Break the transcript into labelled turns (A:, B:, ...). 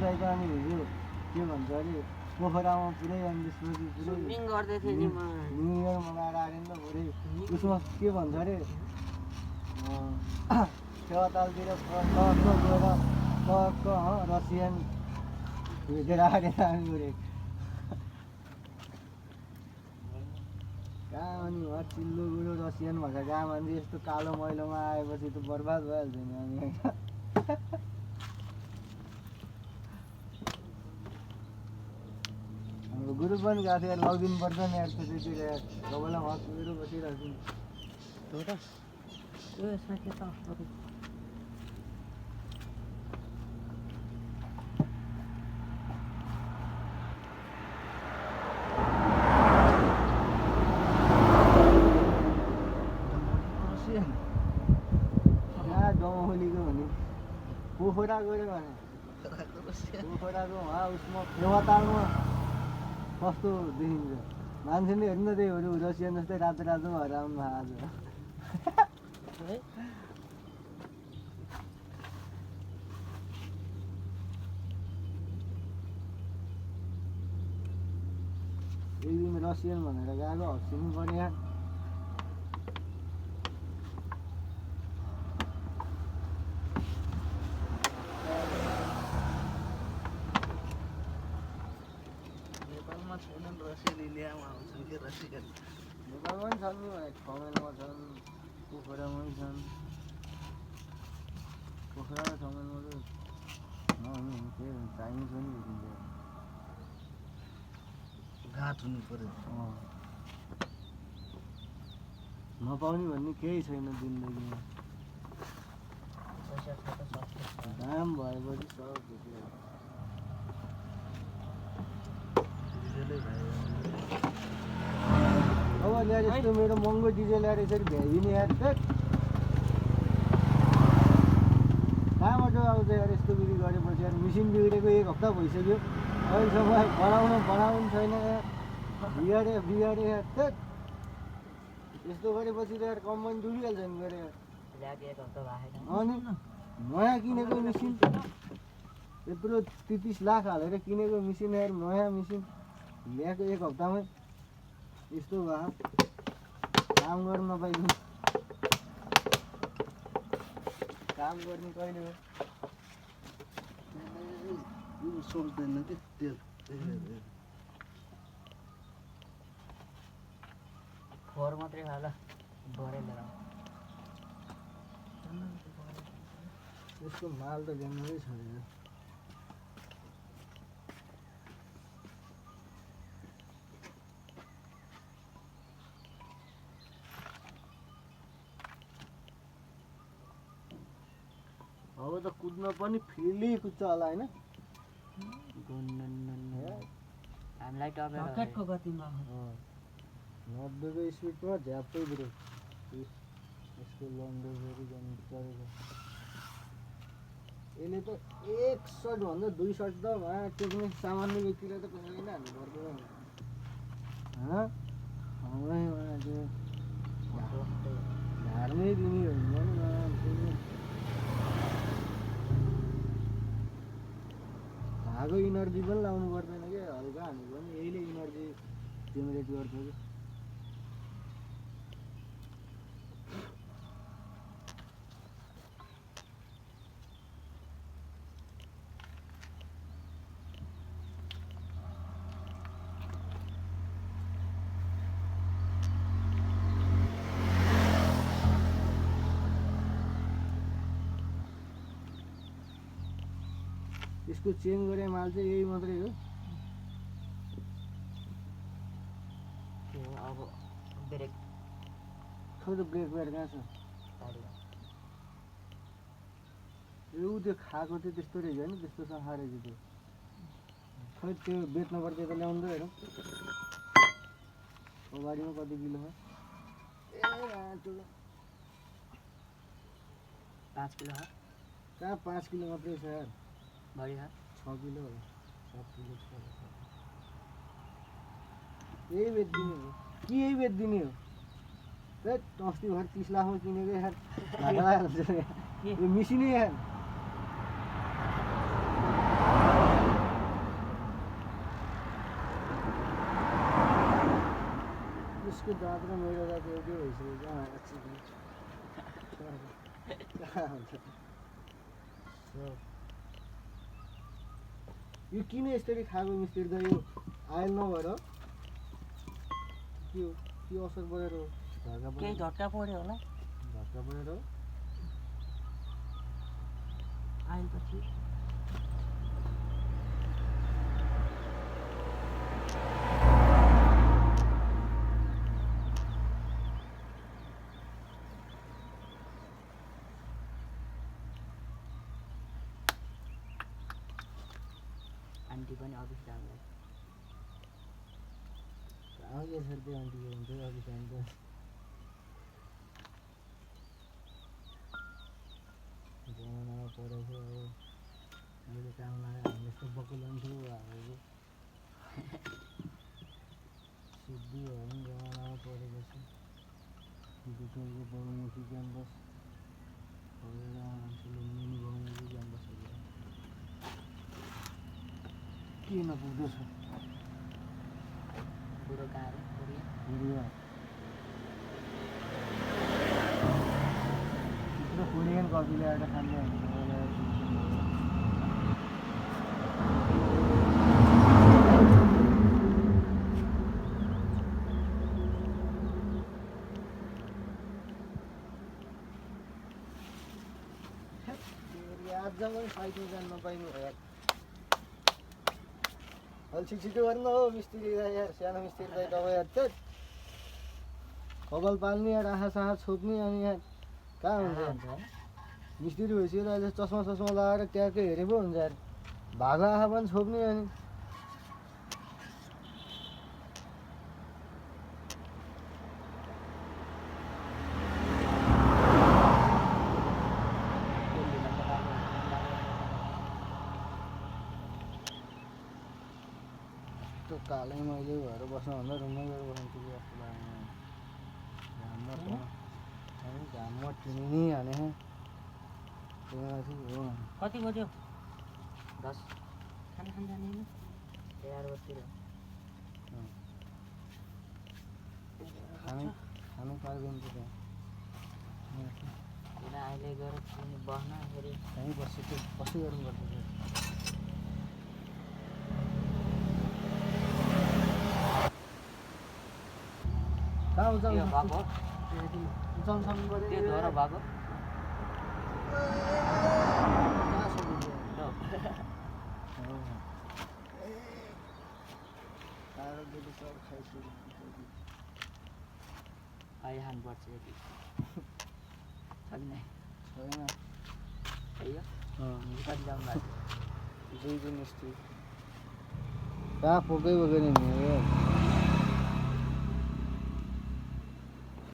A: दाइ त अनि हिजो के भन्छ अरे पोखरामा पुरै अनि त्यसपछि पुरै
B: स्विमिङ गर्दै थिएँ नि म
A: न्यु इयर मनाएर आएर नि त पुरै उसमा के भन्छ अरे फेवातालतिर गएर रसियन भेटेर आएर हामी गरे कहाँ अनि उहाँ चिल्लो गुडो रसियन भन्छ कहाँ मान्छे यस्तो कालो मैलोमा आएपछि त बर्बाद भइहाल्छ नि अनि हाम्रो गुरु पनि गएको थियो लगिदिनु पर्छ नि यार त्यतितिर यार सबैलाई उहाँ कुरो बसिरहेको छु
B: हो त यो यसमा के छ
A: पोखरा गयो भने पोखराको उहाँ उसमा फेवातालमा कस्तो देखिन्छ मान्छेले हेर्नु त्यही हो रसियन जस्तै रातो रातो भएर आउनु आज एक दिन रसियन भनेर गएको हस्सिनु पर्यो नेपालमा पनि छन् नि ठमेलमा छन् पोखरामा पनि छन् पोखरा र ठमेलमा त नहुने त्यही हो चाइनिज पनि भेटिन्छ
C: घाट हुनु पर्यो
A: नपाउने भन्ने केही छैन जिन्दगीमा दाम भएपछि सब भेटिहाल्छ अब ल्याएर यस्तो मेरो महँगो डिजेल ल्याएर यसरी भ्याइदिने यार कहाँबाट आउँछ यार यस्तो बिक्री गरेपछि यार मेसिन बिग्रेको एक हप्ता भइसक्यो अहिलेसम्म बनाउनु छैन यार बिगारे यार यस्तो गरेपछि त यार कम्पनी डुबिहाल्छ नि गरे अनि नयाँ किनेको मेसिन यत्रो 30 लाख हालेर किनेको मेसिन यार नयाँ मेसिन ल्याएको एक हप्तामै यस्तो भयो काम गर्नु नपाइदिनु काम गर्ने कहिले हो
C: सोच्दैन कि त्यो
B: फोहोर मात्रै होला भरे लिएर
A: यसको माल त ल्याउनै छैन अब त कुद्न पनि फ्रिली कुद्छ होला होइन
B: हामीलाई
D: रकेटको गतिमा
A: 90 को स्पिडमा झ्याप्पै ब्रेक यसको लङ डेलिभरी गर्नु परेको यसले त 1 शट भन्दा 2 शट त उहाँ टेक्ने सामान्य व्यक्तिलाई त कसैले नै हान्नु पर्दैन झार्नै दिने हो धागो इनर्जी पनि लाउनु पर्दैन क्या हल्का हान्नु पनि यहीले इनर्जी जेनेरेट गर्छ कि यसको चेन्ज गरे माल चाहिँ यही मात्रै हो
B: अब ब्रेक
A: खै त ब्रेक ब्याड कहाँ छ यो त्यो खाएको थियो त्यस्तो रहेछ नि त्यस्तो सफा रहेछ त्यो खै त्यो बेच्नुपर्छ त ल्याउँदै हेरौँ अगाडिमा कति किलो हो ए
B: 5 किलो हो
A: कहाँ 5 किलो मात्रै छ यार
B: बढी हो
A: 6 किलो हो 7 किलो छ यही बेचिदिने हो कि यही बेचिदिने हो अस्ति भर 30 लाखमा किनेको यार घाटा लाग्छ यो मिसिनै यार यसको दाँत र मेरो दाँत एउटै भइसक्यो क्या कहाँ हुन्छ यो किन यसरी खाएको मिस्त्री त यो आयल नभएर के हो के असर परेर हो
B: केही झट्का पऱ्यो होला
A: झट्का परेर हो
B: आएपछि आन्टी पनि अफिस जानुलाई
A: कहाँ के छ त्यो आन्टीको हुन्छ अफिस जानु त जमानामा परेको अब अहिले काम लाग्यो हामी जस्तो बकुल हुन्थ्यो हाम्रो सिद्धि भयो भने जमानामा परेको छ दुटोलको बहुमुखी क्याम्पस पढेर मान्छेले मिनी बहुमुखी क्याम्पसहरू के नपुग्दछ
B: बुढो कहाँ अरे
A: बुढिया त्यत्रो कोरियन कफी ल्याएर खाँदै आज पनि साइकल जान नपाइनु हो यार अलि छिटो गर्नु हो मिस्त्री यार सानो मिस्त्री दाइ तपाईँ यार त्यही कपाल पाल्ने यार आँखा साखा छोप्ने अनि यार कहाँ हुन्छ मिस्त्री भइसक्यो त अहिले चस्मा सस्मा लगाएर ट्याक्कै हेरे पो हुन्छ यार भागो आँखा पनि छोप्ने अनि त्यो कालै मैले भएर बस्नुभन्दा रुममै गएर बस्नु ठिकै जस्तो लाग्यो घाममा टिनी हाने त्यहाँमाथि हो
B: कति बज्यो 10 खाना खान जाने होइन 11 बजीतिर
A: खानु पाइँदैन त त्यहाँ
B: किन अहिले गएर बस्न फेरि
A: त्यहीँ बस्छु त्यो कसै गर्नुपर्छ त्यो कहाँ
B: त्यो भएको
A: उचाल्नु पऱ्यो
B: त्यो ज्वरो भएको
A: कहाँ सोध्नु सब खाइसक्यो
B: अहिले खानुपर्छ यति छ कि नै
A: छैन
B: खैयो कति जाउँ भएको
A: दुई दिन यस्तै कहाँ पोकै बोकेर हिँड्ने